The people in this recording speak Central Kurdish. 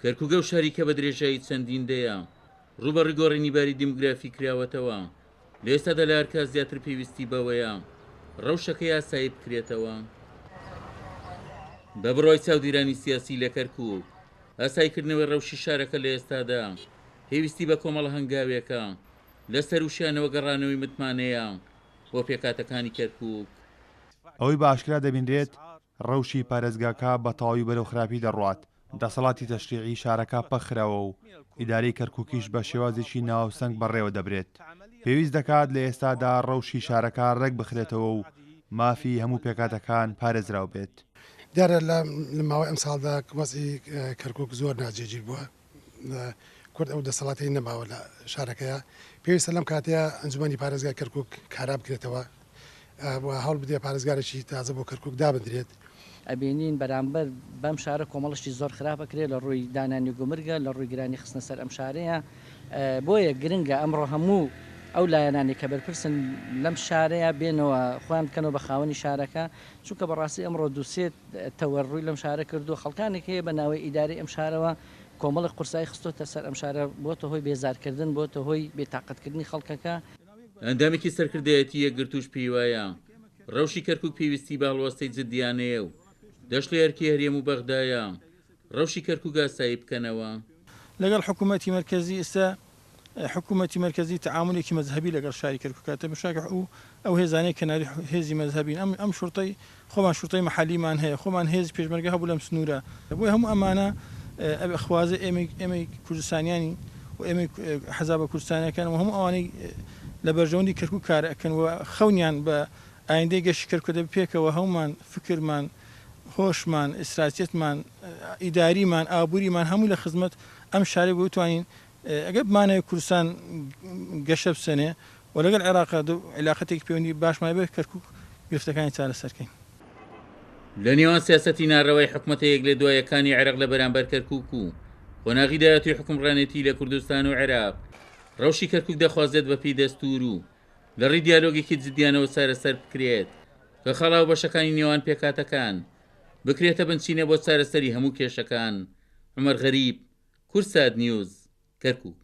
کەرکوک ئەو شاری کە بە درێژایی چەندین دەیە ڕووبەڕووی گۆڕینی باری دیموگرافی کراوەتەوە، لە ئێستادا لە هەرکات زیاتر پێویستی بەوەیە ڕەوشەکەی ئاسایی بکرێتەوە. بە بڕوای چاودیرانی سیاسی لە کەرکوک، ئاساییکردنەوەی ڕەوشی شارەکە لە ئێستادا پێویستی بە کۆمەڵە هەنگاوێکە لە سەروشیانەوە گەڕانەوەی متمانەیە بۆ پێکهاتەکانی کەرکوک. ئەوەی بە ئاشکرا دەبینرێت ڕەوشی پارێزگاکە بە تەواوی بەرەو خراپی دەڕوات، دەسەڵاتی تەشریعی شارەکە پەکخراوە و ئیدارەی کەرکوکیش بە شێوازێکی ناهاوسەنگ بەڕێوە دەبرێت. پێویست دەکات لە ئێستادا ڕەوشی شارەکە ڕێکبخرێتەوە و مافی هەموو پێکهاتەکان پارێزراو بێت. دیارە لە ماوەی ئەمساڵدا وەزعی کەرکوک زۆر ناجێگیر بووە. کورد ئەو دەسەڵاتەی نەماوە لە شارەکەیا، پێویستە لەم کاتەیا ئەنجومەنی پارێزگای کەرکوک کارا بکرێتەوە و هەوڵ بدرێت پارێزگارێکی تازە بۆ کەرکوک دابندرێت. ئەبینین بەرامبەر بەم شارە کۆمەڵە شتی زۆر خراپ ئەکرێت لە ڕووی دانانی گومرگە لە ڕووی گرانی خستنە سەر ئەم شارەیە بۆیە گرنگە ئەمڕۆ هەموو ئەو لایەنانەی کە بەرپرسن لەم شارەیە بێنەوە خۆیان بکەنەوە بە خاوەنی شارەکە چونکە بەڕاستی ئەمڕۆ دووسێ تەوەر ڕووی لەم شارە کردووە، خەڵکانێک هەیە بە ناوەی ئیدارەی ئەم شارەوە کۆمەڵێک قورسایی خستۆتە سەر ئەم شارە، بۆتە هۆی بێزارکردن، بۆتە هۆی بێتاقەتکردنی خەڵکەکە. ئەندامێکی سەرکردایەتی یەکگرتووش پێیوایە، ڕەوشی کەرکوک پێویستی بە هەڵوەستەی جددیانەیە و دەشڵێ ئەرکی هەرێم و بەغدایە ڕەوشی کەرکوک ئاسایی بکەنەوە. لەگەڵ حکوومەتی مەرکەزی ئێستا حکوومەتی مەرکەزی تەعامولێکی مەزهەبی لەگەڵ شاری کەرکوک کاتە مشاکە و ئەو هێزانەی کەناری هێزی مەزهەبین ئەم ئەم شوڕتەی خۆمان شوڕتەی مەحەلیمان هەیە خۆمان هێزی پێشمەرگە هەبوو لەم سنوورە بۆیە هەموو ئەمانە ئەبێ خوازێ ئێمەی ئێمەی کوردستانیانی و ئێمەی حەزابە کوردستانیەکان و هەموو ئەوانەی لە بەرژەوەندی کەرکوک کار ئەکەن و خەونیان بە ئایندەی گەشی کەرکوک دەبێ پێکەوە هەموومان فکرمان هۆشمان ئیستراتیەتمان ئیداریمان ئابووریمان هەمووی لە خزمەت ئەم شارەی بۆ بتوانین ئەگەر بمانەوێت کوردستان گەشە بسەنێ و لەگەڵ عێراق عیلاقەتێکی پەیوەندی باشمان هەبێت کەرکوک گرفتەکانی چارەسەر کەین. لە نێوان سیاسەتی ناڕەوای حکومەتە یەک لە دوایەکانی عێراق لە بەرامبەر کەرکوک و قۆناغی داهاتووی حوکمڕانێتی لە کوردستان و عێراق، ڕەوشی کەرکوک دەخوازێت بەپێی دەستوور و لە ڕێی دیالۆگێکی جدیانەوە چارەسەر بکرێت کە خاڵ هاوبەشەکانی نێوان پێکهاتەکان بکرێتە بنچینە بۆ چارەسەری هەموو کێشەکان. عومەر غەریب، کوردسات نیوز، کەرکوک.